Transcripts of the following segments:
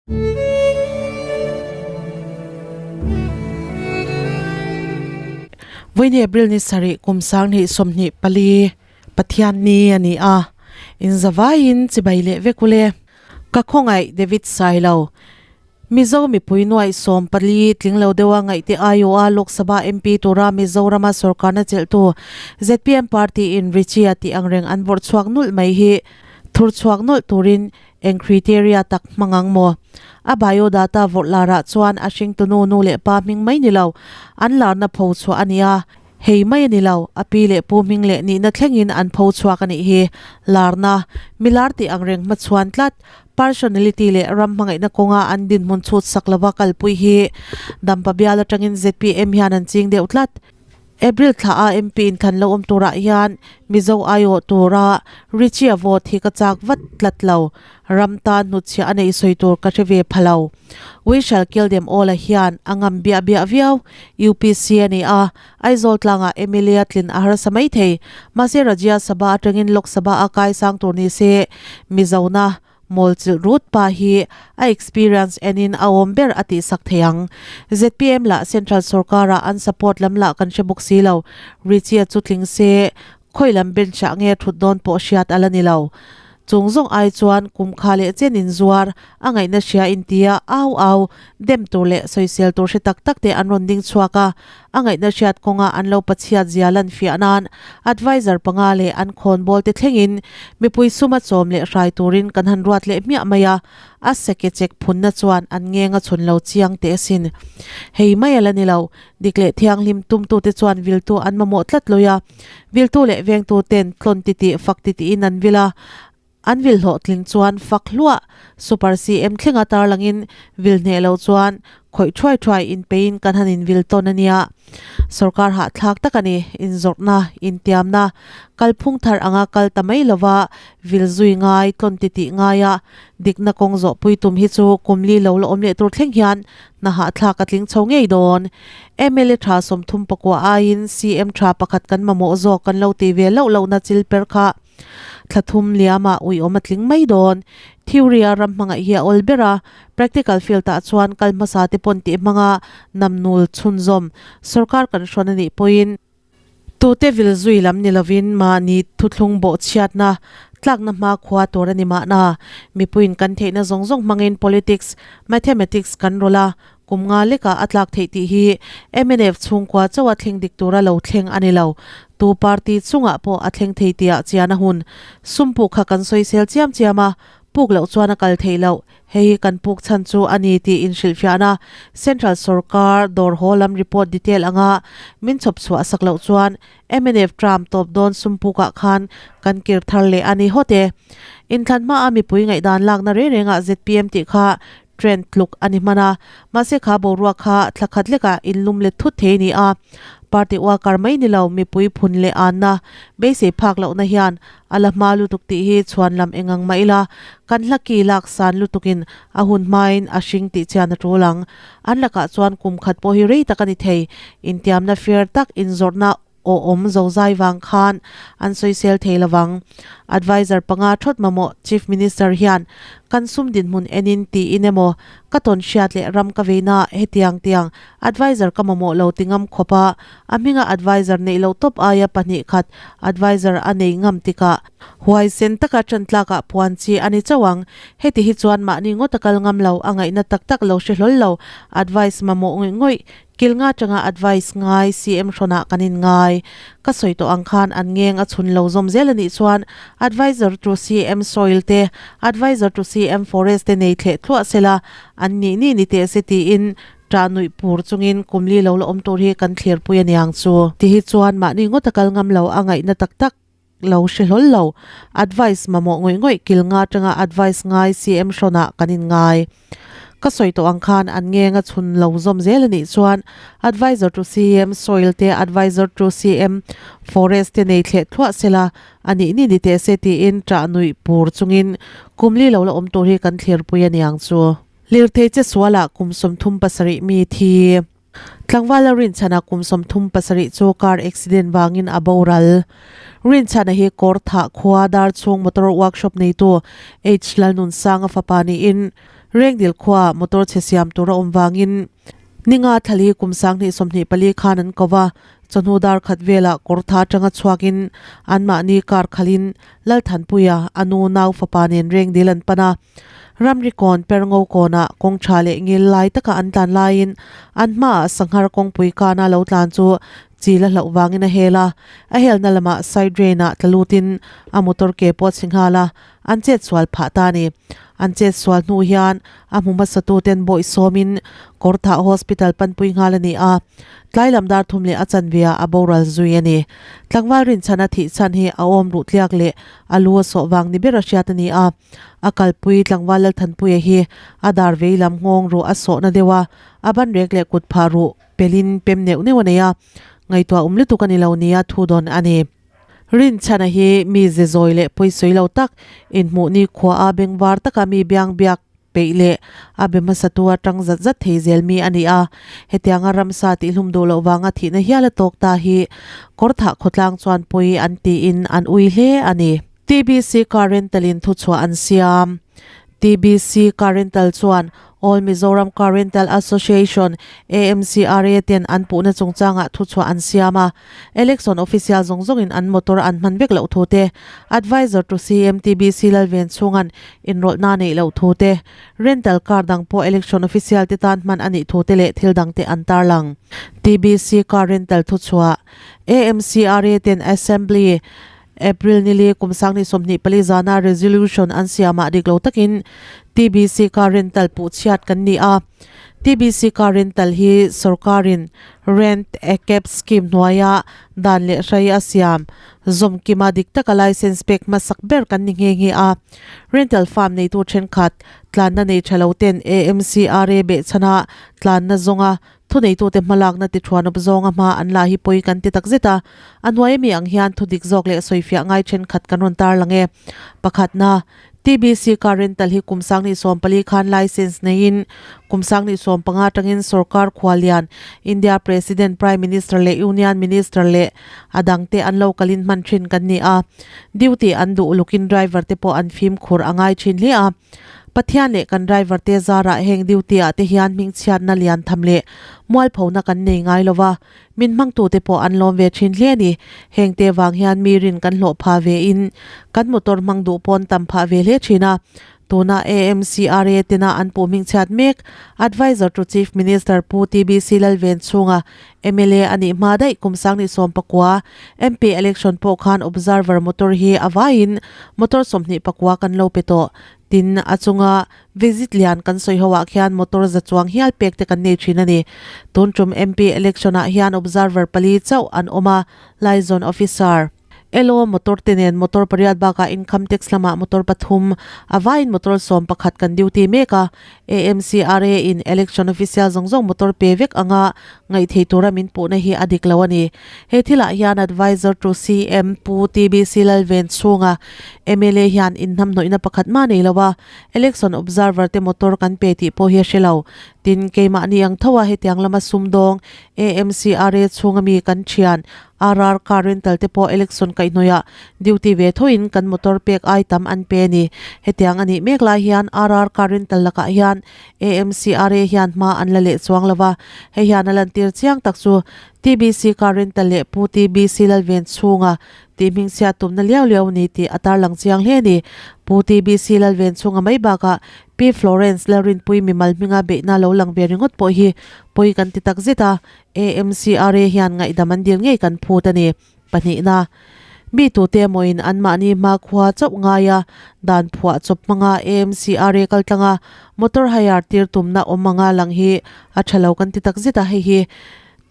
Vawiin April ni sarih kum sanghnih 24 Pathian ni a ni a, inzavaiin chibai leh vek ule. Ka khawngaih David Sailo, Mizo mipui nuaih 14 tling lo deuha ngaihte aiawha Lok Sabha MP tura Mizorama sorkarna chelhtu zpm party in Richie-a tih angreng an vawrh chhuak nulh mai hi thur chhuak nawlh turin Eng criteria tak hmang ang maw? A biodata vawrh larah chuan a hringtunu nu leh pa hming mai ni lo, an larna pho chhuah a ni a. Hei mai a ni lo, a pi leh pu hming leh nihna thlengin an pho chhuak a nih hi. Larna, milar tih angreng hmachhuan tlat, personality leh ram hmangaihna kawnga an dinhmun chhut sak lova kalpui hi Dampa bial atangin zpm hian an ching deuh tlat. April thla a MP inthlan lo awm turah hian Mizo aiawh tura Richie-a vote hi ka chak vat tlat lo. Ram tan hnutchhiah a neih sawi tur ka hre ve pha lo. We shall kill them all a hian a ngam biah biah viau. UPC a ni a, Aizawl tlangah mla tlin a harsa mai thei. Mahse Rajya Sabha atangin Lok Sabha a kaisang tur ni se Mizona Mawl chilh rut pa hi a experience enin a awm ber a tihsak thei ang. Zpm lah central sorkar ah an support lam lah kan hre bawk si lo. Richie chu tling se khawi lam bench ah nge thut dawn pawh hriat a la ni lo. Chung zawng ai chuan kum kha leh chen in zuar a ngaihna hria intia au au dem tur leh sawisel tur hre tak tak te an rawn ding chhuak a. A ngaihna hriat kawnga an lo pachhiat zia lan fiah nan adviser panga leh an khawnbawl te thlengin mipui suma chawm leh hrai turin kan han ruat leh hmiah mai a, a seke chek phunna chuan an ngeng a chhun lo chiang teh asin. Hei mai a la ni lo, dik leh thianghlim tumtute chuan viltu an mamawh tlat lawih a, viltu leh vengtu ten tlawn titih fak titihin an vil a, An vil hlawhtling chuan fak hluah Super CM thlenga tarlangin vil hneh loh chuan khawih thuai thuai inpeiin kan han invil tawn a nia. Sorkar hahthlak tak a ni, inzawrhna, intiamna, kalphung thar anga kal ta mai lova vil zui ngai, tlawn titih ngaia dikna kawng zawhpui tum hi chu kum li lo la awm leh tur thleng hian hna hahthlak a tling chho ngei dawn. Mla tha 34 aiin CM tha pakhat kan mamawh zawk kan lo ti ve loh lohna chil per kha. Thla thum liamah uiawm a tling mai dawn. Theory a ram hmangaih hi a awl ber a, practical field ah chuan kal hmasa te pawn tih hmanga namnul chhunzawm sorkar kan hrawn a nih pawhin tute vil zui lam ni lovin mahni thuthlung bawhchhiatna tlakna hma khua tur a ni mahna. Mipuiin kan theihna zawng zawng hmangin politics, mathematics kan rawlh a, Kum nga lekah a tlak theih tih hi mnf chhungkua chauh a thleng dik tura lo thleng a ni lo. Tu party chungah pawh a thleng thei tihah chian a hun. Sum puk kha kan sawisel chiam chiam a, puk loh chuan a kal theih loh. Hei hi kan puk chhan chu a ni tih inhrilhfiahna Central sorkar dawr haw lam report detail anga min chhawp chhuah sak loh chuan mnf tram tawp dawn sum pukah khan kan kir thar leh a ni hawt e. Inthlan hmaa mipui ngaihdan lakna reng rengah zpm tih kha Trend tluk a ni hman a, mahse kha boruak kha thla khat lekah inlum let thut thei a ni a. Party worker mai ni lo mipui phun leh anna beisei phak lohna hian a la hma lutuk tih hi chhuan lam engang mah ila kan hla ki lak san lutukin a hun hmain a hring tih chian a tul ang. An lakah chuan kum khat pawh hi rei tak a ni thei. Intiamna fair tak inzawrhna Aw awm zozai vang khan an sawisel thei lovang. Adviser panga thawt mamawh Chief Minister hian kan sum dinhmun enin tiin emaw ka tawn hriat leh ram ka veina hetiang tiang adviser ka mamawh lo ti ngam khawp a, a hminga adviser neih loh tawp aia pahnih khat adviser a nei ngam tikah huaisen taka ṭan tlakah puan chi a ni chauh ang. Heti hi chuan mahni ngawt a kal ngam lo, a ngaihna tak tak lo hre hlawl lo, advice mamawh ngawih ngawih Kilnga atanga advice ngai CM hrawnah kan in ngai. Ka sawi tawh ang khan an ngeng a chhun lo zawm zel a nih chuan adviser to CM soil te, adviser to CM forest te nei thleh thluah sela an nih nih ni teh se tiin ṭah nuih pur chungin kum li lo la awm tur hi kan thlirpui a niang chu. Ti hi chuan mahni ngawt a kal ngam lo a ngaihna tak tak lo hre hlawl lo. Advice mamawh ngawih ngawih kilnga atanga advice ngai CM hrawnah kan in ngai. Ka sawi tawh ang khan an ngeng a chhun lo zawm zel a nih chuan adviser to CM soil te adviser to CM forest te nei thleh thluah sela a nih ni ni teh se tiin ṭah nuih pur chungin kum li lo la awm tur hi kan thlirpui a niang chu. Lirthei che sualah kum 37 mi thi. Tlangvala Rinchhana kum 37 chu car accident vangin a boral. Rinchhana hi Kawrthah khua dar chhung motor workshop neitu H Lalnunsanga fapa niin. Rengdil khua motor chhe siam tur a awm vangin ninga thlali kum 2024 khan an ko va, chawhnu dar khat velah kawr tha atanga chhuakin anmahni car khalhin Lalthanpuia a nu nau fapa nen Rengdil an pan a. Ramri kawn Perngo kawnah kawng tha leh ngil lai taka an tlan laiin an hmaah sanghar kawngpui kana lo tlan chu chil a hlauh vangin a hel a, a helna lamah side drain ah tla lutin a motor ke pawh a chhe nghal a, an chet sual phah ta a ni. An chet sual hnu hian a hmu hmasa tuten bawih sawmin Kawrthah Hospital panpui nghal a ni a, tlai lam dar thum leh a chanve ah a boral zui a ni. Tlangval rinchhana thih chhan hi a awm ruh tliak leh a lu a sawh vang ni ber a hriat a ni a. A kalpui tlangval Lalthanpuia hi a dar vei lam nghawng ruh a sawhna deuh a, a ban rek leh kut phah ruh pelin pem neuh neuh a nei a, ngaihtuah awm lutuk a ni lo nia thu dawn a ni. Rinchhana hi mi ze zawi leh pawisawi lo tak, inhmuh ni khua a bengvar taka mi biang biak peih leh a be hmasatu atang zat zat thei zel mi a ni a. Hetianga ramsa tihhlum duh loh vanga thihna hial a tawk ta hi Kawrthah khawtlang chuan pawi an tiin an ui hle a ni. TBC Car Rental in thuchhuah an siam. TBC Car Rental chuan All Mizoram Car Rental Association, AMCRA, ten an puhna chungchangah thuchhuah an siam a. Election official zawng zawngin an motor an hman vek loh thu te, Advisor to CM TBC Lalven chhunga'n inrawlhna neih loh thu te, rental car dang pawh election official te tan hman a nih thu te leh thil dang te an tarlang. TBC Car Rental thuchhuah, AMCRA ten Assembly, April nili kum 2024 zana resolution an siamah dik lo takin TBC car rental puh chhiat kan ni a. TBC car rental hi sorkarin Rent a Cab scheme hnuaia dan leh hrai a siam zawmkima dik taka licence pek hmasak ber kan ni nghe nghe a. Rental firm neitu thenkhat tlanna nei tha lo ten AMCRA behchhana tlanna zawnga Thuneitute hmalakna ti thuanawp zawnga hma an la hi pawi kan ti takzet a, a hnuai ami ang hian thu dik zawk leh sawifiah ngai thenkhat kan rawn tarlang e. Pakhatna, TBC car rental hi kum 2014 khan licence neiin kum 2015 atangin sorkar khualian, India President, Prime Minister leh Union Minister leh a dangte an lo kalin hman thin kan ni a. Duty an duh ulukin driver te pawh an fimkhur a ngai thin hle a. Pathian leh kan driver te zarah heng duty ah te hian hmingchhiatna lian tham leh mualphona kan nei ngai lo va, min hmangtute pawh an lawm ve thin hle a ni. Heng te vang hian mi rin kan hlawh phah ve in kan motor hmang duh pawn tam phah ve hle thin a. Tuna AMCRA tena an puh hmingchhiat mek Advisor to Chief Minister Pu TBC Lalvenchhunga mla a nih hma daih kum 2019 MP election pawh khan observer motor hi a vaiin motor 24 kan lo pe tawh. Tin, a chunga visit lian kan sawi ho ah khian motor za chuang hial pek te kan nei thin a ni. Tun tum MP election ah hian observer pali chauh an awm a, liaison officer. Elo motor te nen motor pariat bakah income tax lamah motor pathum, a vaiin motor 11 kan duty mek a. AMCRA in election official zawng zawng motor pe vek anga ngaih thei tura min puhna hi a dik lo a ni. He thilah hian Advisor to CM Pu TBC Lalvenchhunga, mla hian inhnamhnawihna pakhat mah nei lo a, election observer te motor kan pe tih pawh hi a hre lo. Tin, keimahni ang tho a hetiang lama sumdawng AMCRA chhunga mi kan thian RR car rental te pawh election kaihhnawihah duty ve thoin kan motor pek ai tam an pe a ni. Hetiang a nih mek lai hian RR car rental lakah hian AMCRA hian hma an la leh chuang lo va, hei hian a lantir chiang tak chu TBC car rental leh Pu TBC Lalvenchhunga tih hmingchhiat tumna liau liau a ni tih a tarlang chiang hle a ni. Pu TBC Lalvenchhunga mai bakah Pi Florence Lalrinpui mimal hminga beihna lo lang ve ringawt pawh hi pawi kan ti tak zet a, AMCRA hian ngaihdam an dil ngei kan phut a ni. Pahnihna, Mi tute emawin anmahni hmakhua chauh ngaia dan phuah chawp hmanga AMCRA kaltlanga motor hire tir tumna awm anga lang hi a tha lo kan ti tak zet a, hei hi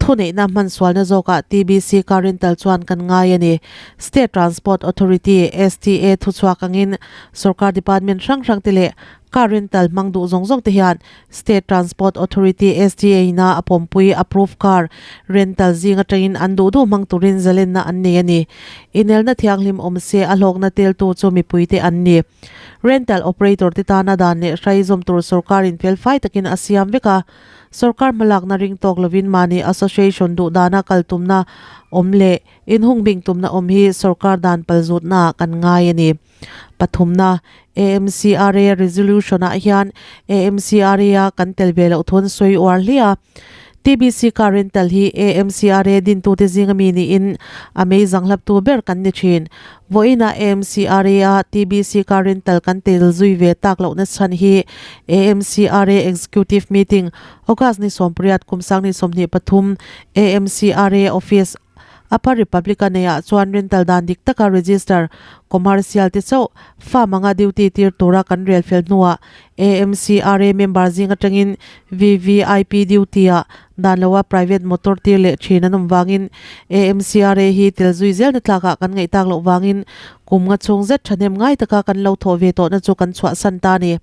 thuneihna hmansualna zawkah TBC car rental chuan kan ngai a ni. State Transport Authority, STA, thuchhuak angin sorkar department hrang hrangte leh car rental hmang duh zawng zawngte hian State Transport Authority, STA, ina a pawmpui, approve, car rental zing atangin an duh duh hmang turin zalenna an nei a ni. Inelna thianghlim awm se a hlawkna teltu chu mipuite an ni. Rental operator te tana dan leh hrai zawm tur sorkarin felfai takin a siam vek a. Sorkar hmalakna ring tawk lovin mahni association duh dana kal tumna awm leh. Inhung bing tumna awm hi sorkar dan palzutnaah kan ngai a ni. Pathumna, AMCRA resolution-ah hian AMCRA-a kan tel ve loh thun sawi uar hle a. TBC car rental hi AMCRA dintute zinga mi niin a mei zanghlaptu ber kan ni thin. Vawiinah AMCRA-a TBC car rental kan tel zui ve tak lohna chhan hi AMCRA Executive Meeting August ni 18 kum 2023 AMCRA Office Upper Republic a neiah chuan rental dan dik taka register commercial te chauh farm anga duty tir tura kan rel fel hnuah AMCRA member zing atangin VVIP duty ah dan loa private motor tir leh thin an awm vangin AMCRA hi tel zui zelna tlakah kan ngaih tak loh vangin kum nga chhung zet thahnem ngai taka kan lo thawh ve tawhna chu kan chhuahsan ta a ni.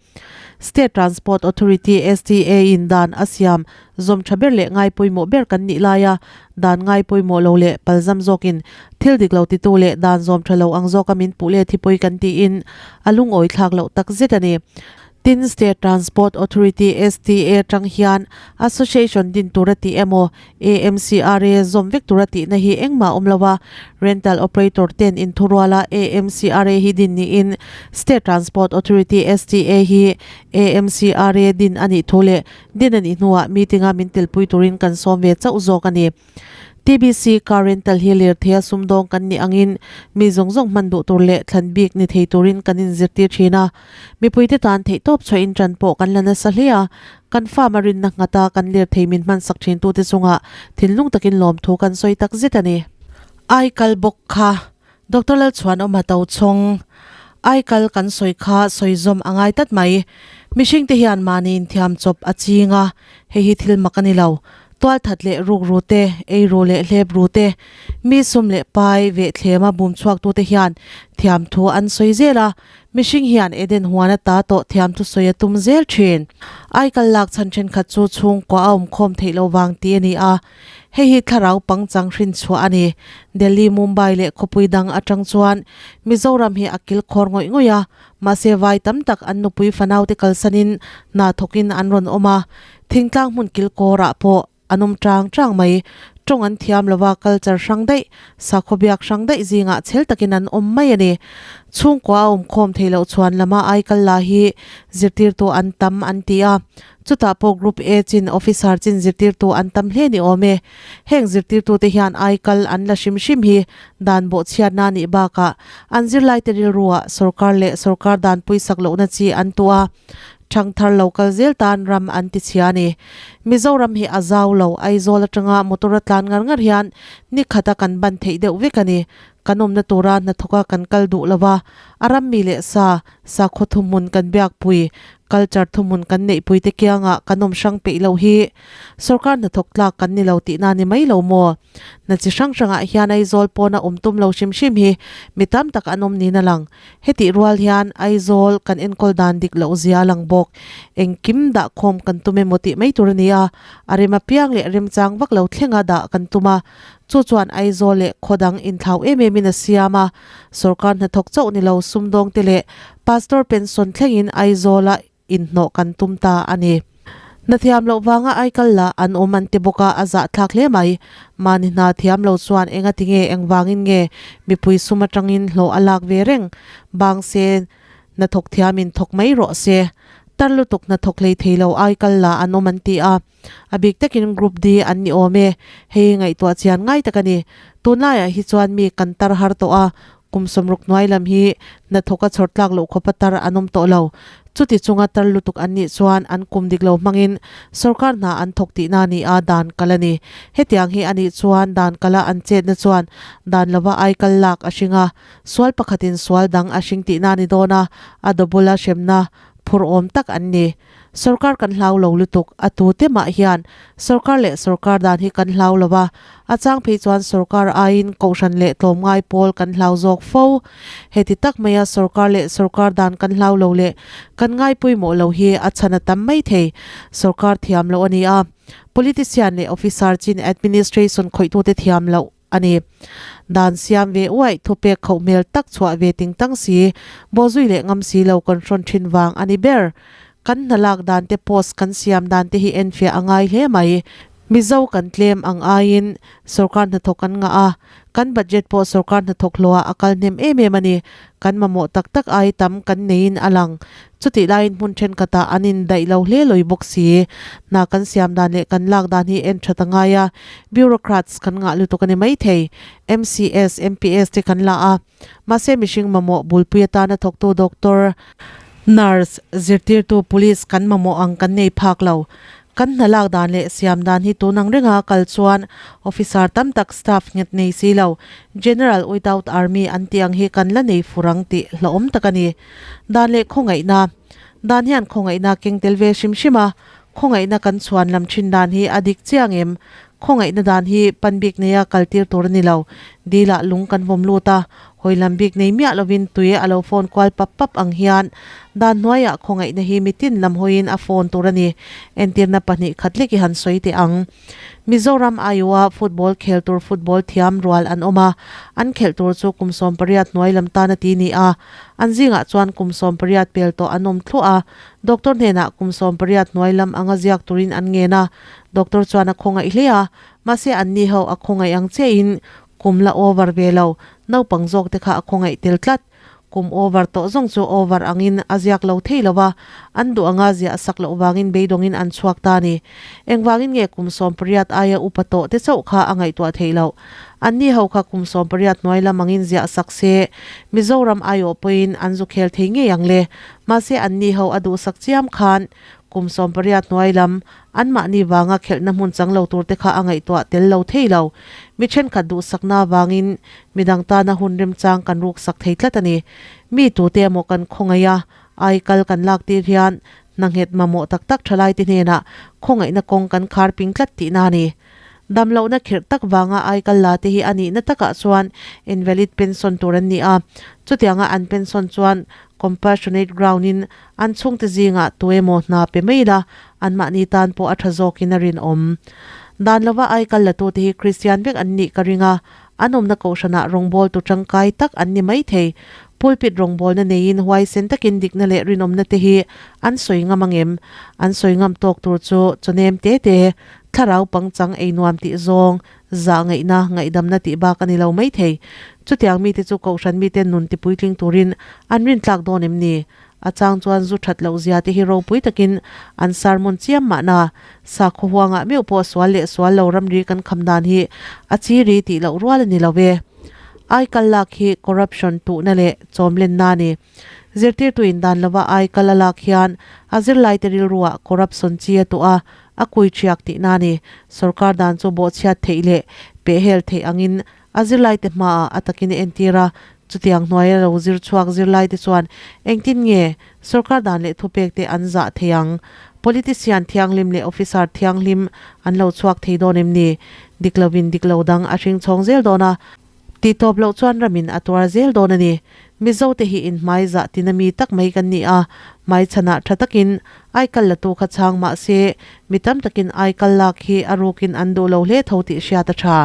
State Transport Authority, STA, in dan a siam zawm tha ber leh ngai pawimawh ber kan nih laia dan ngai pawimawh lo leh palzam zawkin thil dik lo titu leh dan zawm tha lo ang zawka min puh let hi pawi kan tiin a lungawi thlak loh tak zet a ni. Tin, State Transport Authority, STA, tang hian Association din tur a tih emaw AMCRA zawm vek tura tihna hi engmah awm lo a, rental operator ten inthuruala AMCRA hi din niin State Transport Authority, STA, hi AMCRA din a nih thu leh din a nih hnuah meeting-a min telpui turin kan sawm ve chauh zawk a ni. TBC car rental hi lirtheia sumdawng kan nih angin mi zawng zawng hman duh tur leh thlan bik ni thei turin kan inzirtir thin a, mipuite tan theihtawp chhuahin tan pawh kan la nasa hle a, Kan farm a rinna nghata kan lirthei min hmansak thintute chungah thinlung takin lawmthu kan sawi tak zet a ni. Aikal bawk kha Doctor Lalchhuanawma Tochhawng Aikal kan sawi kha sawi zawm a ngai tlat mai. Mihringte hian mahni inthiam chawp a ching a, hei hi thil mak a ni lo. Tualthat leh rukru te, eiru leh hlepru te, mi sum leh pai vehthlema bum chhuaktute hian thiamthu an sawi zel a, Mihring hian Eden huan ata tawh thiam thu sawi a tum zel thin. Aikal lak chhan thenkhat chu chhungkua a awmkhawm theih loh vang tih a ni a, hei hi thlarau pangchang hrin chhuah a ni. Delhi, Mumbai leh khawpui dang atang chuan Mizoram hi a kil khawr ngawih ngawih a, mahse vai tam tak an nupui fanaute kalsanin hna thawkin an rawn awm a, thingtlang hmun kilkawrah pawh An awm chang chang mai. Tawng an thiam lova culture hrang daih, sakhaw biak hrang daih zingah chhel takin an awm mai a ni. Chhungkua a awmkhawm theih loh chuan lama aikal la hi zirtirtu an tam an ti a. Chutah pawh Group A chin officer chin zirtirtu an tam hle ni awm e. Heng zirtirtute hian aikal an la hrim hrim hi dan bawhchhiatna a nih bakah an zirlaite rilruah sorkar leh sorkar dan puisak lohna chi an tuah a. Thangthar lo kal zel tan ram an ti chhia a ni. Mizoram hi a zau lo, Aizawl atanga motor a tlan ngar ngar hian ni khata kan ban theih deuh vek a ni. Kan awmna tura hnathawka kan kal duh lo va, a ram mi leh sa, sakhaw thuhmun kan biakpui, culture thuhmun kan neihpui te kiangah kan awm hrang peih loh hi sorkar hnathawk tlak kan ni lo tihna ni mai lo maw? Hna chi hrang hrangah hian Aizawl pawna awm tum lo hrim hrim hi mi tam tak an awm niin a lang. Hetih rual hian Aizawl kan enkawl dan dik loh zia a lang bawk. Engkim dah khawm kan tum emaw tih mai tur a ni a, a rem apiang leh remchang vak lo thlenga dah kan tum a. Chu chuan Aizawl leh khaw dang inthlau em emin a siam a. Sorkar hnathawk chauh ni lo sumdawngte leh Pastor pension thlengin Aizawla inhnawh kan tum ta a ni. Hna thiam loh vanga aikal lah an awm an ti bawk a, a zahthlak hle mai. Mahni hna thiam lo chuan enga ti nge engvangin nge mipui sum atangin hlawh a lak ve reng bang se hnathawk thiamin thawk mai rawh se. Tar lutuk hnathawk hlei thei lo aikal lah an awm an ti a, a bik takin Group D an ni awm e. Hei ngaihtuah chian ngai tak a ni. Tunlaiah hi chuan mi kan tar har tawh a, Kum sawmruk hnuai lam hi hnathawk a chhawr tlak loh khawpa tar an awm tawh lo. Chuti chunga tar lutuk an nih chuan an kum dik lo hmangin sorkar hna an thawk tihna a ni a, dan kal a ni. Hetiang hi a nih chuan dan kala an chetna chuan dan lova aikal lak a hring a, sual pakhatin sual dang a hring tihna a ni dawn a, a dawbula hremna phurhawm tak an ni. Sorkar kan hlau lo lutuk, a tute mah hian sorkar leh sorkar dan hi kan hlau lo a, a chang phei chuan sorkar aiin kohhran leh tlawmngai pawl kan hlau zawk fo. Heti tak maia sorkar leh sorkar dan kan hlau lo leh kan ngai pawimawh lo hi a chhan a tam mai thei. Sorkar thiam loh a ni a, politician leh officer chin administration khawihtute thiam loh a ni. Dan siam ve uaih thupek khoh hmel tak chhuah ve ting tang si, bawhzui leh ngam si lo kan hrawn thin vang a ni ber. Kan hna lak dan te post kan siam dan te hi enfiah a ngai hle mai. Mizo kan tlem ang aiin sorkar hnathawk kan ngah a. Kan budget pawh sorkar hnathawk hlawhah a kal hnem em em a ni. Kan mamawh tak tak ai tam kan neiin a lang. Chutih laiin hmun thenkhatah an indaih lo hle lawi bawk si. Hna kan siam dan leh kan lak dan hi en that a ngai a, bureaucrats kan ngah lutuk a ni maithei. MCS, MPS te kan la a, mahse mihring mamawh bulpui atana thawktu doctor, nurse, zirtirtu, police kan mamawh ang kan nei phak lo. Kan hna lak dan leh siam dan hi tun ang renga kal chuan officer tam tak staff nghet nei si lo, General without army an tih ang hi kan la nei fur ang tih hlauhawm tak a ni. Dan leh khawngaihna, Dan hian khawngaihna keng tel ve hrim hrim a, khawngaihna kan chhuan lam thin dan hi a dik chiang em? Khawngaihna dan hi pan bik neia kal tir tur a ni lo. Dilah lung kan vawm lut a, hawi lam bik nei miah lovin tui a lo phone kual pap pap ang hian dan hnuaiah khawngaihna hi mitin lam hawiin a phone tur a ni. Entirna pahnih khat lek i han sawi teh ang. Mizoram Iowa football khel tur football thiam rual an awm a, an khelh tur chu kum 18 hnuai lam tan a ti ni a. An zingah chuan kum 18 pel tawh an awm thluah a, doctor hnenah kum 18 hnuai lam anga ziak turin an ngen a, doctor chuan a khawngaih hle a, mahse anni ho a khawngaih ang chiahin kum la over ve lo, naupang zawk te kha a khawngaih tel tlat. Kum over tawh zawng chu over angin a ziak lo thei lo va, an duh anga ziah sak loh vangin beidawngin an chhuak ta a ni. Engvangin nge kum 18 aia upa tawh te chauh kha a ngaihtuah theih loh? Anni ho kha kum 18 hnuai lam angin ziah sak se, Mizoram aiawh pawhin an zu khel thei ngei ang le. Mahse anni ho a duhsak chiam khan kum 18 hnuai lam Anmahni vanga khelhna hmun chang lo turte kha a ngaihtuah tel lo thei lo. Mi thenkhat duhsakna avangin midang tana hun remchang kan ruksak thei tlat a ni. Mi tute emaw kan khawngaih a, ai kal kan lak tir hian hna nghet mamawh tak tak thalaite hnenah khawngaihna kawng kan khar ping tlat tihna a ni. Damlohna khirh tak vanga ai kal la te hi a nihna takah chuan invalid pension tur an ni a, chutianga an pension chuan compassionate ground-in an chhungte zingah tuemaw hna pe mai ila anmahni tan pawh a tha zawkin a rinawm. Dan lova ai kal latute hi Kristian vek an nih ka ring a, an awmna kohhranah rawngbawltu tangkai tak an ni maithei. Pulpit rawngbawlna neiin huaisen takin dikna leh rinawmna te hi an sawi ngam angem? An sawi ngam tawk tur chu chawnem te te, thlarau pangchang ei nuam tih zawng, zah ngaihna, ngaihdamna tih bak a ni lo maithei. Chutiang mite chu kohhran mite nun tipuitling turin an rintlak dawn em ni? A chang chuan zu that loh zia te hi ropui takin an sermon chiam mahna, sakhaw huangah meuh pawh sual leh sual lo ramri kan kham dan hi a chi ri tih loh rual a ni lo ve. Aikal lak hi corruption tuhna leh chawmlenna a ni. Zirtirtu in dan lova aikal a lak hian a zirlaite rilruah corruption chi a tuah a, a kui ṭhiak tihna a ni. Sorkar dan chu bawhchhiat theih leh pehhel theih angin A zirlaite hmaah a takin a entir a, chutiang hnuaia lo zir chhuak zirlaite chuan engtin nge sorkar dan leh thupekte an zah thei ang? Politician thianghlim leh officer thianghlim an lo chhuak thei dawn em ni? Dik lovin dik lo dang a hring chhawng zel dawn a, tih tawp loh chuan ramin a tuar zel dawn a ni. Mizote hi inhmai zah tina mi tak mai kan ni a, hmaichhanah tha takin aikal latu kha chhang mah se mi tam takin aikal lak hi a rukin an duh lo hle tho tih hriat a tha.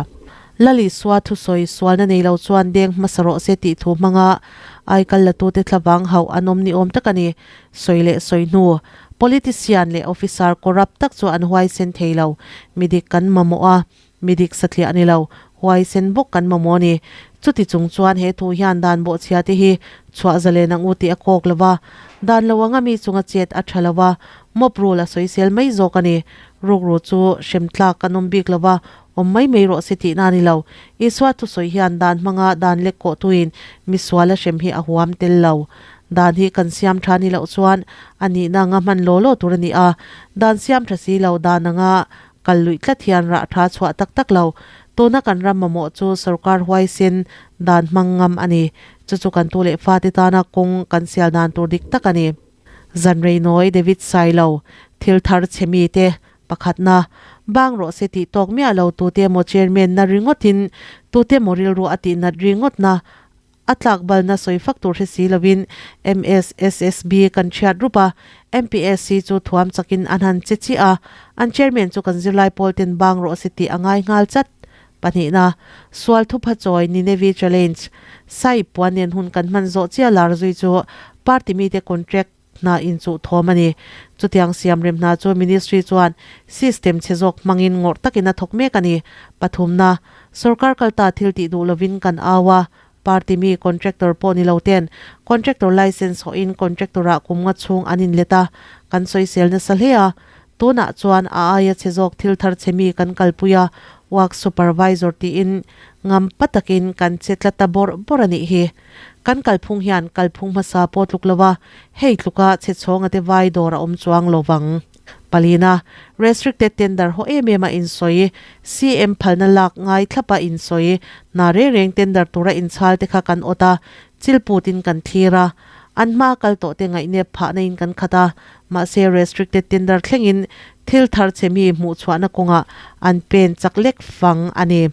Lalisua thusawi sualna nei lo chuan deng hmasa rawh se tih thu hmanga aikal latute thlavang hauh an awm ni awm tak a ni. Sawi leh sawi hnu, politician leh officer corrupt tak chu an huaisen thei lo. Midik kan mamawh a, midik satliah ni lo, huaisen bawk kan mamawh a ni. Chuti chung chuan he thu hian dan bawhchhia te hi chhuah zalen ang u tih a kawk lo va, dan lo anga mi chunga chet a tha lo va, mob rule a sawisel mai zawk a ni. Rukru chu hrem tlak kan awm bik lo va, Awm mai mai rawh se tihna a ni lo. Isua thusawi hian dan hmanga dan lek kawh tuin misual a hrem hi a huam tel lo. Dan hi kan siam tha ni loh chuan a nihna anga hman law law tur a ni a. Dan siam tha si lo dan anga kal luih tlat hian rah tha chhuah tak tak lo. Tuna kan ram mamawh chu sorkar huaisen dan hmang ngam a ni. Chu chu kan tu leh fate tana kawng kan sial dan tur dik tak a ni. Zanreinawi David Sailo, thil thar chhe mite Pakhatna, bang rawh se tih tawk miah lo tute emaw chairman na ringawtin tute emaw rilru a tih nat ringawtna a tlak balna sawi fak tur hre si lovin MSSSB kan chhiat rup a, MPSC chu thuam chakin an han che chiah a, an chairman chu kan zirlai pawl ten bang rawh se tih a ngai nghal chat. Pahnihna, sual thupha chawi Ninevi Challenge, Sai puan nen hun kan hman zawh chiah lar zui chu party mite contract, Hna inchuh thawm a ni. Chutiang siamrem hna chu Ministry chuan system chhe zawk hmangin ngawrh takin a thawk mek a ni. Pathumna, Sorkar kalta thil tih duh lovin kan au a, party mi contractor pawh ni lo ten contractor licence hawhin contractor ah kum nga chhung an inlet a, kan sawisel nasa hle a. Tunah chuan a aia chhe zawk thil thar chhe mi kan kalpui a, work supervisor tiin ngam pa takin kan che tla ta bawrh bawrh a nih hi. Kan kalphung hian kalphung hmasa pawh tluk lo a, hei tluka chhe chhawnga te vai dawr a awm chuang lo vang. Palina, Restricted tender haw em em a insawi, CM phalna lak ngai thlapa insawi, hna reng reng tender tura inchhal te kha kan awt a, chilput in kan thlir a, an hma kal tawh te ngaihnep phahna in kan khat a, mahse restricted tender thlengin thil thar chhe mi hmuhchhuahna kawngah an pen chak lek fang a ni.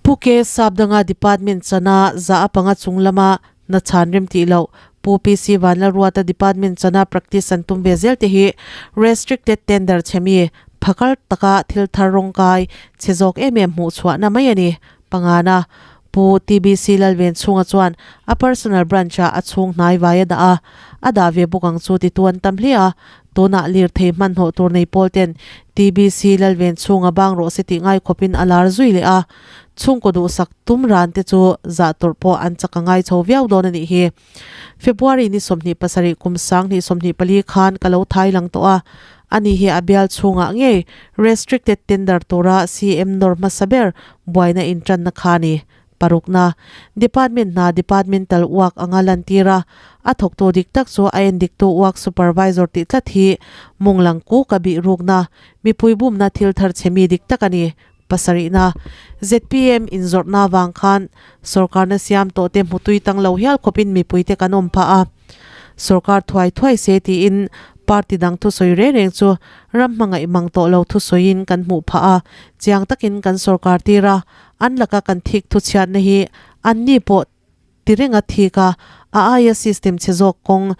Pu Ke Sapdanga Department chana za a panga chung lama na chhan rem tih loh Pu PC Vanlalruata Department chana practice an tum ve zel te hi restricted tender chhe mi phakar taka thil thar rawngkai chhe zawk em em hmuh chhuahna mai a ni. Pangana, Pu TBC Lalven chhunga chuan a personal branch ah a chhung hnai vai a dah a, a dah ve bawk ang chu titu an tam hle a, tunah lirthei hmanhmawh tur nei pawl ten TBC Lalven chhunga bang rawh se tih ngai khawpin a lar zui leh a, chhungkaw duhsak tum ran te chu zah tawrh pawh an chak a ngai chho viau dawn a nih hi. February ni 27 kum 2024 khan ka lo thai lang tawh a, ani hi a bial chhungah ngei restricted tender tura CM nawr hmasa ber buaina intanna kha a ni. Parukna, Department hna departmental work anga lantir a, a thawktu dik tak chu a endiktu work supervisor tih tlat hi munglang ku ka bih rukna, mipui bumna thil thar chhe mi dik tak a ni. Pasarihna, zpm inzawrhna avang khan sorkarna siam tawh te hmutui tang lo hial khawpin mipuite kan awm phah a, sorkar thuai thuai se tiin party dang thusawi reng reng chu ram hmangaih mang tawh lo thusawiin kan hmuh phah a, chiang takin kan sorkar tir a, an laka kan thik thuchhiatna hi anni pawh ti reng a thik a, a aia system chhe zawk kawng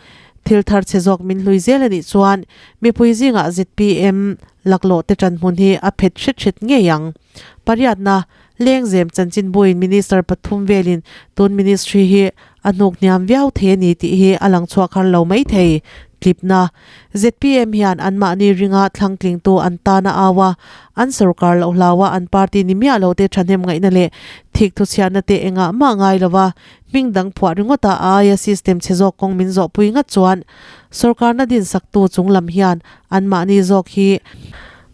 thil thar chhe zawk min hlui zel a nih chuan mipui zingah zpm laklawh te ṭan hmun hi a phet hret hret ngei ang. Pariatna, Lengzem chanchinbuin Minister pathum velin tun ministry hi a hnuk hniam viau thei a ni tih hi a lang chhuak har lo mai thei. Tlipna, zpm hian anmahni ringa thlangtlingtu an tan a au a, an sorkar loh hlau a an party ni miah lo te thahnem ngaihna leh thik thuchhiatna te engah mah ngai lo va, hming dang phuah ringawt a aia system chhe zawk kawng min zawhpui ngat chuan sorkarna dinsaktu chung lam hian anmahni zawk hi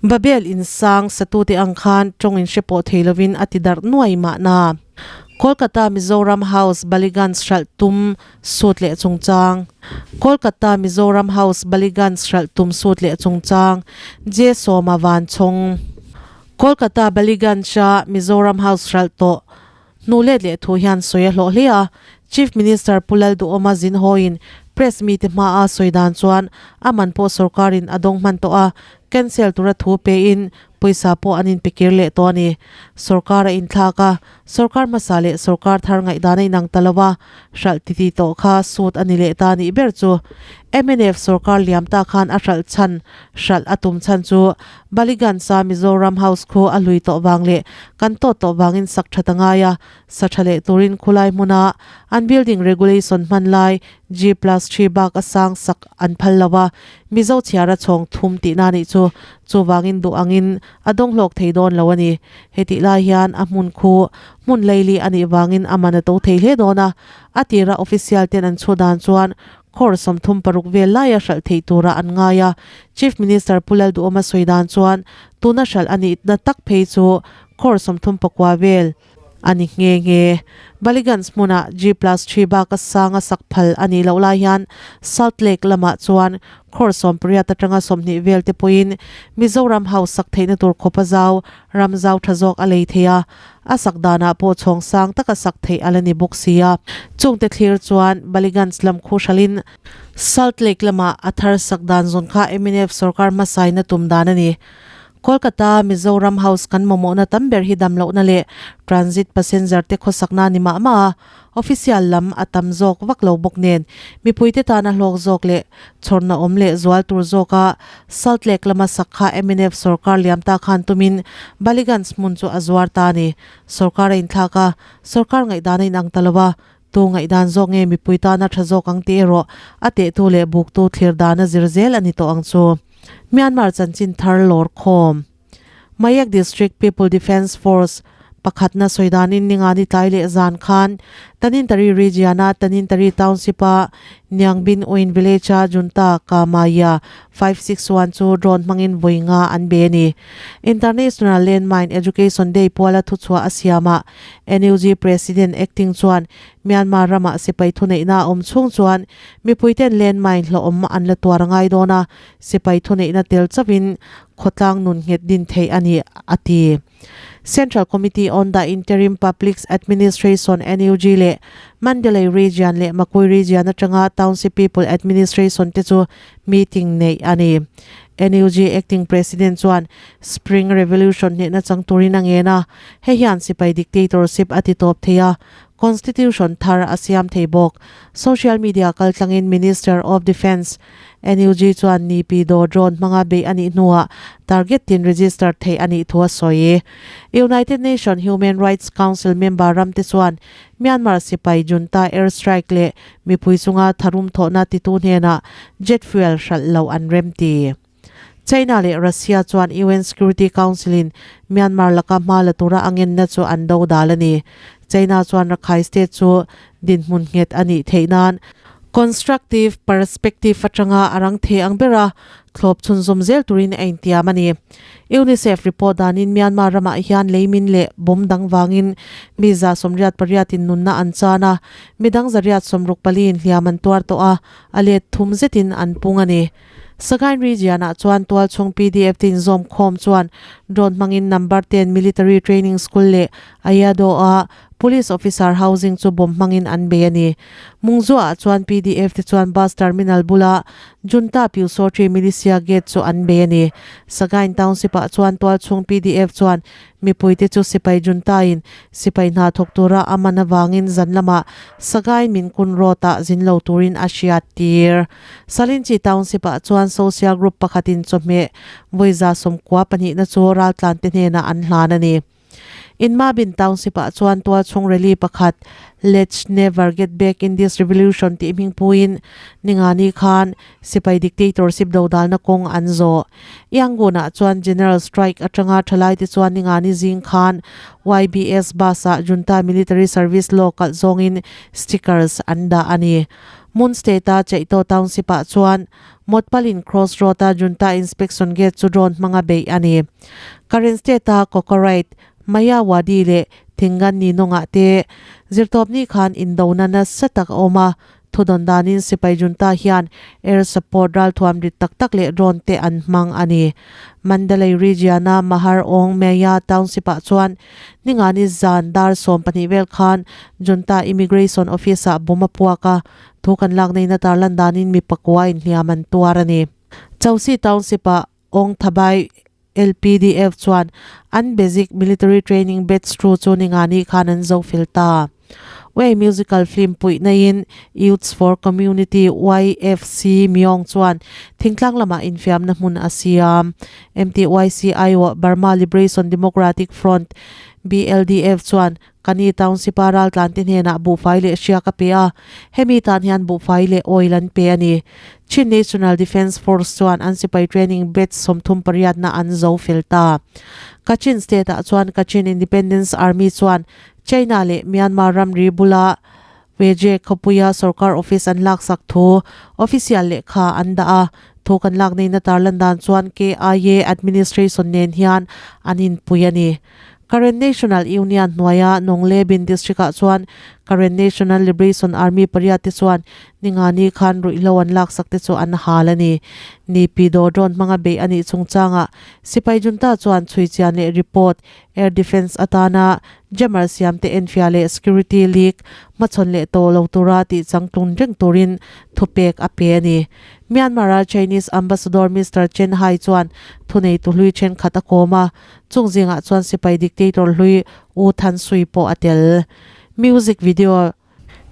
Babel insang satute ang khan tawng in hre pawh thei lovin a ti darh nuai mahna. Kolkata Mizoram House Ballygunge hralh tum sut leh chungchang Kolkata Mizoram House Ballygunge hralh tum sut leh chungchang J Sawma Vanchhawng Kolkata Ballygunge-a Mizoram House hralh tawh hnu let leh thu hian sawi a hlawh hle a. Chief Minister Pu Lalduhawma zin hawiin press mite hmaa sawi dan chuan a man pawh sorkarin a dawng hman tawh a, cancel tura thu pein Pawisa pawh an inpekir leh tawh a ni. Sorkar a inthlak a, sorkar hmasa leh sorkar thar ngaihdan a inang ta lo a, hralh titi tawh kha sut a ni leh ta nih ber chu. Mnf sorkar liam ta khan a hralh chhan, hralh a tum chhan chu Baliganj-a Mizoram House khu a hlui tawh vang leh kan tawt tawh vangin sak tha ta ngai a, sa tha leh turin khulai hmuna an building regulation hman lai G+3 bak a sang sak an phal lo a, Mizo chhiara chhawng thum tihna nih chu chuvangin duh angin a dawng hlawk thei dawn lo a ni. Hetih lai hian a hmun khu hmun leili a nih vangin a man a to thei hle dawn a, a tira official ten an chhu dan chuan crore 36 vel laia hralh theih tura an ngai a. Chief Minister Pu Lalduhawma sawi dan chuan tuna hralh a nihna tak phei chu crore 39 vel a ni nghe nghe. Ballygunge hmunah G+3 bak a sang a sak phal a nih loh lai hian Salt Lake lamah chuan crore 18 atanga 20 vel te pawhin Mizoram House sak theihna tur khawp a zau, ram zau tha zawk a lei thei a, a sak danah pawh chhawng sang taka sak theih a la ni bawk si a. Chungte thlir chuan Ballygunge lam khu hralhin Salt Lake lamah a thar sak dan zawn kha mnf sorkar hmasaina tum dan a ni. Kolkata, Mizoram House kan mamawhna tam ber hi damlohna leh transit passenger te khawsakna ni mah mah a, official lam a tam zawk vak lo bawk nen mipuite tana hlawk zawk leh chhawrna awm leh zual tur zawka Salt Lake lama sak kha mnf sorkar liam ta khan tumin Ballygunge hmun chu a zuar ta a ni. Sorkar a inthlak a, sorkar ngaihdan a inang ta lo a. Tu ngaihdan zawk nge mipui tana tha zawk ang tih erawh a tehtu leh buktu thlir dana zir zel a ni tawh ang chu. Myanmar chanchin thar lawr khawm. Mayak District People Defence Force pakhatna sawi danin Ningani tlai leh zan khan Tanintari region-a Tanintari Township-a Niangbin Uin village-a junta Kamaya 561 chu drone hmangin vawi nga an be a ni. International Landmine Education Day puala thuchhuah a siamah NUG President acting chuan Myanmar ramah sipai thuneihna a awm chhung chuan mipuiten landmine hlawhawm an la tuar ngai dawn a, sipai thuneihna tel chauhin khawtlang nun nghet din theih a ni, a ti. Central Committee on the Interim Public Administration, NUG, leh Mandalay Region leh Makui Region atanga Township People Administration te chu meeting neih a ni. NUG Acting President chuan Spring Revolution hnehna chang turin a ngen a, hei hian sipai dictatorship a ti tawp thei a, Constitution thar a siam thei bawk. Social media kaltlangin Minister of Defence, NUG chuan Nipi Daw drone hmanga beih a nih hnuah target tin register theih a nih thu a sawi. United Nation Human Rights Council member ramte chuan Myanmar sipai junta air strike leh mipui chunga tharum thawhna titu hnenah jet fuel hralh loh an remti. China leh Russia chuan UN Security Council-in Myanmar laka hma la tura a ngenna chu an do dal a ni. China chuan Rakhine State chu dinhmun nghet a nih theih nan constructive perspective atanga a rang thei ang bera thlawp chhunzawm zel turin a intiam a ni. UNICEF report danin Myanmar ramah hian leimin leh bomb dang vangin mi 88% in nunna an chan a, midang 164 in hliam an tuar tawh a, a let thum zetin an pung a ni. Sagaing region-ah chuan tualchhung PDF te inzawm khawm chuan drone hmangin number 10 military training school leh Ayado-a police officer housing chu bomb hmangin an bei a ni. Mungzua-ah chuan PDF te chuan bus terminal bula Junta Pyusawhri militia gate chu an bei a ni. Sagaing township-ah chuan tualchhung PDF chuan Mipuite chu sipai junta-in sipai hna thawk tura a man avangin zan lamah Sagaing min kun road-ah zin lo turin a hriat tir. Salinchi Township-ah chuan social group pakhatin chawhmeh vawi 92 na chu raltlante hnenah an hlan a ni. Inmabin Township-ah chuan tualchhung rally pakhat Let's Never Get Back in This Revolution tih hmingpuiin Ningani khan Sipai dictatorship dodalna kawng an zawh. Yangon-ah chuan General Strike atanga thalaite chuan Ningani zing khan YBS bus-ah Junta Military Service Law kalh zawngin stickers an dah a ni. Mon State-a Chaihto Township-ah chuan Motpalin Cross Road-a Junta Inspection Gate chu drone hmanga beih a ni. Karen State-a Kokorite, Mayawadi leh Thingan Ninawngah te zirtawpni khan indona nasa tak a awm a, Thudawn danin sipai junta hian air support ralthuam rit tak tak leh drone te an hmang a ni. Mandalay region-a Mahar Aung Mya Township-ah chuan Ningani zan dar 12 vel khan junta immigration office-ah bomb a puak a, thu kan lak neihna tarlan danin mi pakua inhliam an tuar a ni. Chausi Township-ah Aung Thabai LPDF chuan an basic military training batch thu chu Ningani khan an zo fel ta. Way musical film puihna-in Youths for Community, YFC, Myong chuan thingtlang lamah infiamna hmun a siam. MTYC aiawh Burma Liberation Democratic Front, BLDF, chuan Kani Township-a raltlante hnenah buhfai leh hriak a pe a, hemi tan hian buhfai leh oil an pe a ni. Chin National Defence Force chuan an sipai training batch 38 na an zo fel ta. Kachin State-ah chuan Kachin Independence Army chuan China leh Myanmar ramri bula Weje khawpuia sorkar office an laksak thu official lehkha an dah a, thu kan lak neihna tarlan dan chuan KIA administration nen hian an inpui a ni. Karen National Union hnuaia Nonglebin District-ah chuan Karen National Liberation Army pariat te chuan Ningani khan ruihhlo an laksak te chu an hal a ni. Ni Pi Daw drone hmanga beih a nih chungchangah sipai junta chuan chhuichian leh report, air defence atana jammer siam te enfiah leh security leak hmachhawn leh tawh lo tura tih changtlun reng turin thupek a pe a ni. Myanmar-a Chinese Ambassador Mister Chen Hai chuan thuneitu hlui thenkhat a kawm a, Chung zingah chuan sipai dictator hlui U Than Sui pawh a tel. Music video.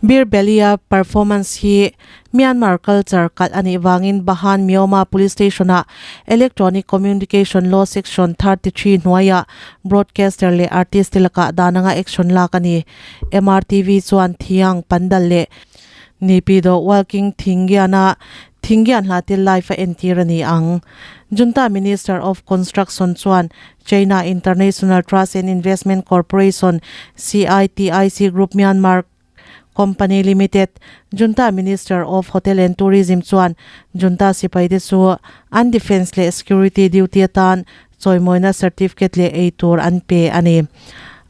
Bir Belly-a performance hi Myanmar culture kalh a nih vangin Bahan Myoma Police Station-ah Electronic Communication Law Section 33 hnuaiah broadcaster leh artist te lakah dan anga action lak a ni. MRTV chuan Thiang Pandal leh Nipidawh Walking Thinggiana Thinggian hla te live a entir a ni ang. Junta Minister of Construction chuan China International Trust and Investment Corporation, CITIC Group Myanmar Company Limited, Junta Minister of Hotel and Tourism chuan Junta sipaite chu an defence leh security duty atan chawimawina certificate leh ei tur an pe a ni.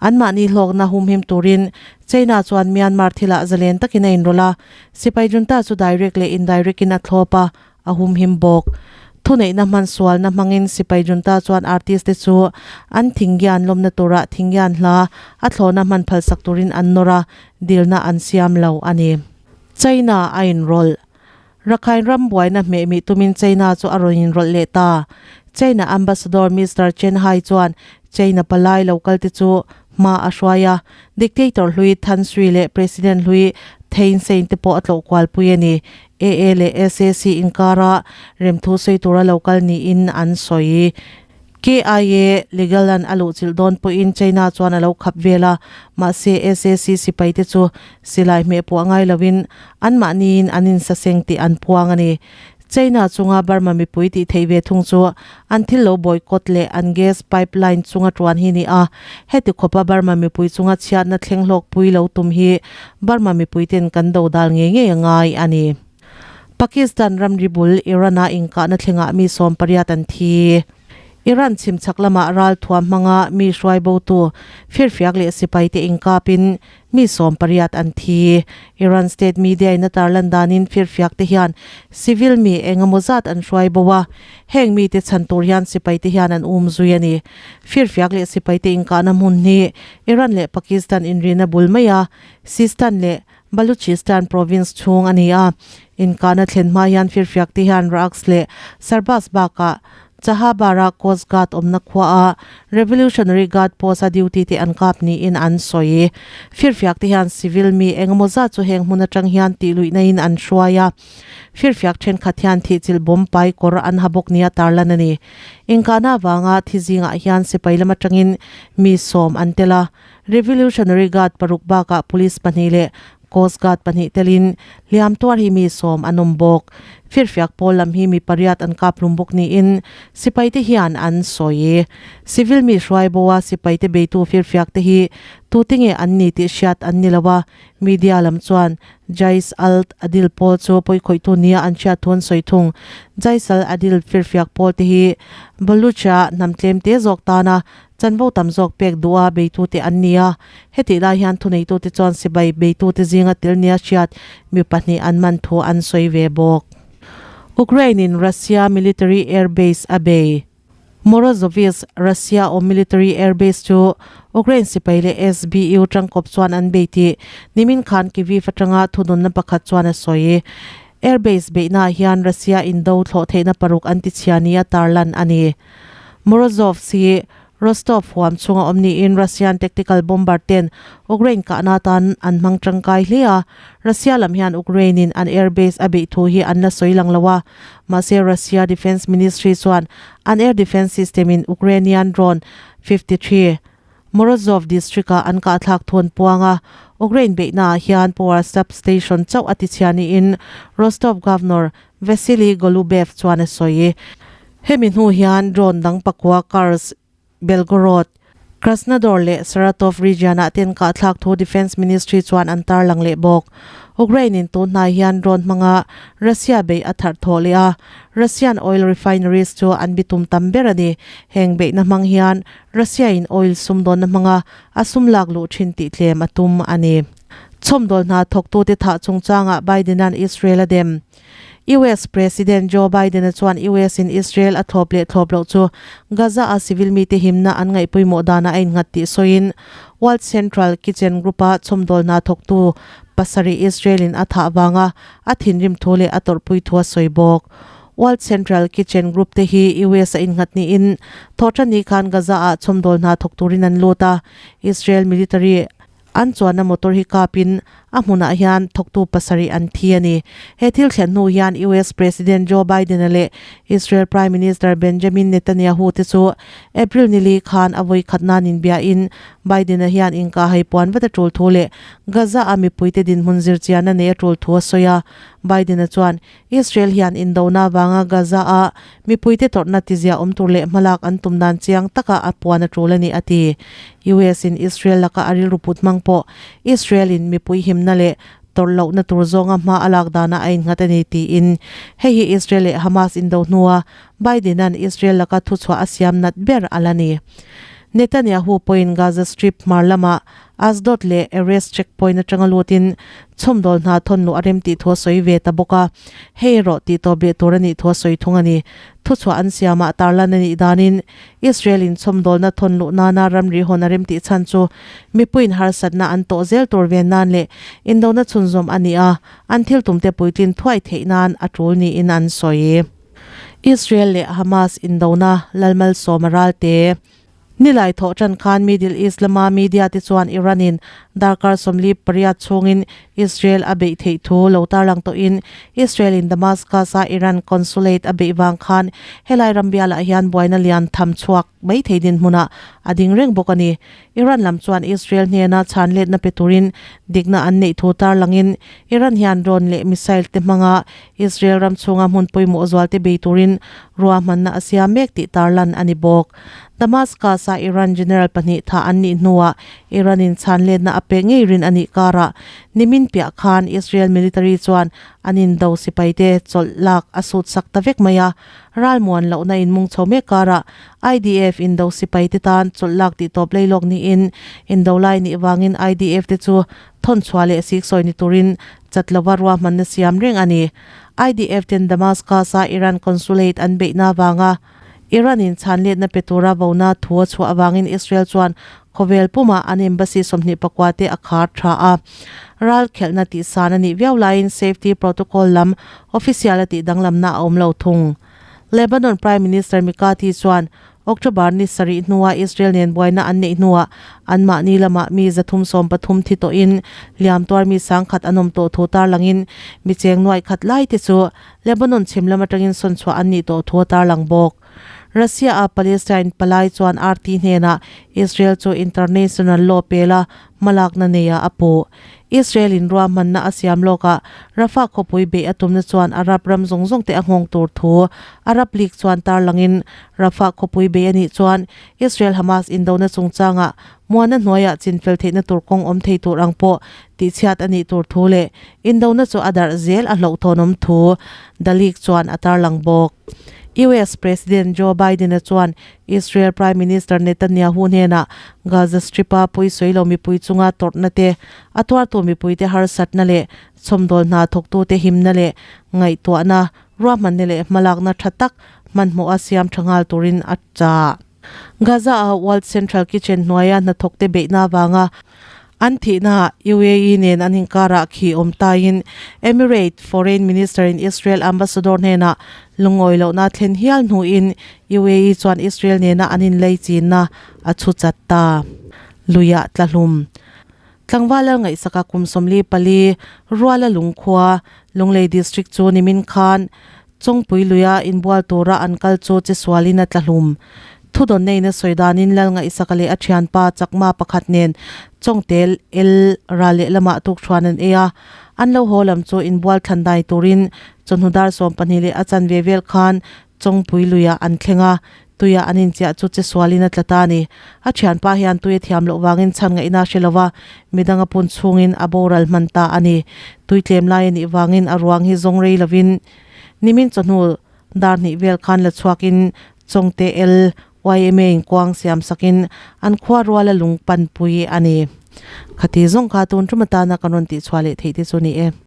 Anmahni hlawkna humhim turin China chuan Myanmar thilah zalen takin a inrawlh a, sipai junta chu direct leh indirect in a thlawp a, a humhim bawk. Thuneihna hman sualna hmangin sipai junta chuan artist te chu an thinggian lawmna turah thinggian hla a thlawhna hman phalsak turin an nawr a, dilna an siam lo a ni. China a inrawlh. Rakhine ram buaina hmehmih tumin China chu a rawn inrawlh leh ta. China Ambassador Mister Chen Hai chuan China palai lo kalte chu hma a hruai a, dictator hlui Than Sui leh President hlui Thein Sein te pawh a tlawh kualpui a ni. AA leh SAC inkara remthu sawi tura lo kal niin an sawi. KIA legal an a luhchilh dawn pawhin China chuan a lo khap vel a, mahse SAC sipaite chu silai hmeh puah ngai loin anmahniin an insaseng tih an puang a ni. China chunga Burma mipui tih theih ve thung chu an thil lo boycott leh an gas pipeline chunga tuan hi ni a, heti khawpa Burma mipui chunga chhiatna thleng hlawkpui lo tum hi Burma mipuiten kan do dal ngei ngei a ngai a ni. Pakistan ramri bul Iran-a inkahna thlengah mi 80 an thi. Iran chhimchhak lamah ral thuam hmanga mi hruai botu firfiak leh sipaite inkapin Mi 80 an thi. Iran state media in a tarlan danin firfiak te hian civil mi eng emaw zat an hruai bo a, heng mite chhan tur hian sipai te hian an um zui a ni. Firfiak leh sipai te inkahna hmun hi Iran leh Pakistan inrina bul mai a, Sistan leh Baluchistan province chhung a ni a. Inkahna thlen hma hian firfiak te hian Raqs leh Sarbas bakah Chahabara Coast Guard awmna khuaah Revolutionary Guard post-a duty te an kap niin an sawi. Firfiak te hian civil mi engemaw zat chu heng hmun atang hian tih luihna in an hruai a. Firfiak thenkhat hian thihchilh bomb pai kawr an ha bawk nia tarlan a ni. Inkahna avanga thi zingah hian sipai lam atangin mi 10 an tel a. Revolutionary Guard paruk bakah police pahnih leh Coast Guard pahnih telin hliam tuar hi mi 10 an awm bawk. Firfiak pawl lam hi mi pariat an kap hlum bawk niin sipaite hian an sawi. Civil mi hruai boa sipaite beitu firfiak te hi tute nge an ni tih hriat an ni lo a, media lam chuan Jais al Adil pawl chu pawikhawihtu nia an hriat thu an sawi thung. Jais al Adil firfiak pawl te hi Baluch-a hnam tlemte zawk tana Chanvo tam zawk pek duha beitute an ni a, hetih lai hian thuneitute chuan sipai beitute zinga tel nia hriat mi pahnih an man thu an sawi ve bawk. Ukraine-in Russia military air base a bei. Morozovsk, Russia awm military air base chu Ukraine sipai leh SBU tangkawp chuan an bei tih nimin khan Kyiv atanga thununna pakhat chuan a sawi. Air base beihnaah hian Russia indo thlawh theihna paruk an tichhia nia tarlan a ni. Morozov hi Rostov huam chhunga awm niin Russian tactical bomber ten Ukraine kahna atan an hmang tangkai hle a, Russia lam hian Ukraine in an air base a beih thu hi an la sawi lang lo a, mahse Russia Defence Ministry chuan an air defence system in Ukrainian drone 53 Morozov district ah an kahthlak thu an puang a, Ukraine beihnaah hian power substation chauh a tichhia niin Rostov Governor Vasily Golubev chuan a sawi. Hemi hnu hian drone dang pakua Kursk, Belgorod, Krasnodar leh Saratov region-ah ten kahthlak thu Defence Ministry chuan an tarlang leh bawk. Ukraine-in tun hnai hian drone hmanga Russia beih a tharh thawh leh a, Russian oil refineries chu an bitum tam ber a ni. Heng beihna hmang hian Russia-in oil sumdawnna hmanga a sum lak luh thin tih tlem a tum a ni. Chhawmdawl hna thawktute thah chungchangah Biden-a'n Israel a dem. US President Joe Biden-a chuan US in Israel a thlawp leh thlawp loh chu Gaza-a civil mite himna an ngaih pawimawh danah a innghat tih sawiin World Central Kitchen Group-a chhawmdawl hna thawktu pasarih Israel-in a thah vanga a thinrim thu leh a tawrhpui thu a sawi bawk. World Central Kitchen Group te hi US a innghat niin thawhṭanni khan Gaza-ah chhawmdawl hna thawk turin an lut a, Israel military An chuanna motor hi kapin A hmunah hian thawktu pasarih an thi a ni. He thil thlen hnu hian US President Joe Biden-a leh Israel Prime Minister Benjamin Netanyahu te chu April nili khan a vawi khat nan inbiain Biden-a hian inkahhai puan vat a tul thu leh Gaza-a mipuite dinhmun zirchianna nei a tul thu a sawi a. Biden-a chuan Israel hian indona avanga Gaza-a mipuite tawrhna tizia awm tur leh hmalak an tum dan chiang taka a puan a tul a ni, a ti. US-in Israel laka a rilru put hmang pawh Israel-in mipui himna leh tawrh lohna tur zawnga hma a lak danah a innghat a ni, tiin hei hi Israel leh Hamas indo hnua Biden-a'n Israel laka thuchhuah a siam nat ber a la ni. Netanyahu pawhin Gaza Strip hmar lamah Ashdod leh Erez checkpoint atanga lutin chhawmdawl hna thawn luh a rem tih thu a sawi ve ta bawk a, hei erawh tih tawp leh tur a nih thu a sawi thung a ni. Thuchhuah an siamah tarlan a nih danin Israel-in chhawmdawlna thawn luh nana ramri hawn a rem tih chhan chu mipuiin harsatna an tawh zel tur ven nan leh indona chhunzawm a nih a, an thil tumte puitlin thuai theih nan a tul niin an sawi. Israel leh Hamas indona Lalmalsawma ralte. Nilai thawh tan khan Middle East lama media te chuan Iran-in darkar 48 chhungin Israel a beih theih thu lo tarlang tawhin Israel-in Damascus-a Iran consulate a beih vang khan helai ram bialah hian buaina lian tham chhuak mai thei dinhmunah a ding reng bawk a ni. Iran lam chuan Israel hnena chhan letna pe turin dikna an neih thu tarlangin Iran hian drone leh missile te hmanga Israel ram chhunga hmun pawimawh zualte bei turin ruahmanna a siam mek tih tarlan a ni bawk. Damascus-a Iran general pahnih thah an nih hnuah Iran-in chhan letna a pek ngei rin a nih karah nimin piah khan Israel military chuan an indo sipaite chawlh lak a sut sak ta vek mai a. Ralmuan lohna inmung chho mek karah IDF indo sipaite tan chawlh lak tih tawp lei lawk niin indo lai nih vangin IDF te chu thawnchhuah leh siksawi ni turin chat lova ruahmanna siam reng a ni. IDF ten Damascus-a Iran consulate an beihna avanga Iran-in chhanletna pe tura vona thu a chhuah avangin Israel chuan khawvel pumah an embassy 24 te a khar tha a. Ral khelhna tihsan a nih viau laiin safety protocol lam official a tih danglamna a awm lo thung. Lebanon Prime Minister Mikati chuan October ni sarih hnua Israel nen buaina an neih hnuah anmahni lamah mi 313 thi tawhin hliam tuar mi 10,000 an awm tawh thu tarlangin mi cheng nuaih khat lai te chu Lebanon chhim lam atangin sawn chhuah an nih tawh thu a tarlang bawk. Russia-a Palestine palai chuan RT hnenah Israel chu international law pela hmalakna neia a puh. Israel-in ruahmanna a siam lawkah Rafah khawpui beih a tumna chuan Arab ram zawng zawng te a nghawng tur thu Arab League chuan tarlangin Rafah khawpui beih a nih chuan Israel-Hamas indona chungchangah muana hnuaiah chinfel theihna tur kawng awm thei tur ang pawh tihchhiat a nih tur thu leh indona chu a darh zel a hlauhthawnawm thu The League chuan a tarlang bawk. US President Joe Biden-a chuan Israel Prime Minister Netanyahu hnenah Gaza Strip-a pawisawi lo mipui chunga tawrhna te, a tuartu mipuite harsatna leh chhawmdawl hna thawktute himna leh ngaihtuahna, ruahmanna leh hmalakna tha tak hmanhmawha siam tha nghal turin a chah. Gaza-a World Central Kitchen hnuaia hnathawkte beihna avanga an thihnaah UAE nen an inkarah khi awm taiin Emirate Foreign Minister-in Israel Ambassador hnenah lungawi lohna thlen hial hnuin UAE chuan Israel nena an inlei chinna a chhu chat ta. Luiah tlahlum. Tlangval lal ngaihsaka kum 44 Ruala Lungkhua, Lunglei District chu nimin khan Chawngpui luia inbual tura an kal chu chesualin a tlahlum. Thudawn neiin a sawi danin Lal Ngaihsaka leh a thianpa Chakma pakhat nen Chawngtel el ral lehlamah tukṭhuan an ei a. An lo haw lam chu inbual thlan dai turin chawhnu dar 12 leh a chanve vel khan Chawngpui luiah an thleng a, tuia an inchiah chu chesualin a tla ta a ni. A thianpa hian tui a thiam loh vangin chhan ngaihna a hre lo va, midang a pun chhungin a boral hman ta a ni. Tui tlem lai a nih vangin a ruang hi zawng rei lovin nimin chawhnu dar hnih vel khan la chhuakin Chawngte el YMA in kuang siam sakin an khua ruala lung panpui a ni. Khati zawng kha tun tum atana kan rawn tihchhuah leh theih te chu ni e.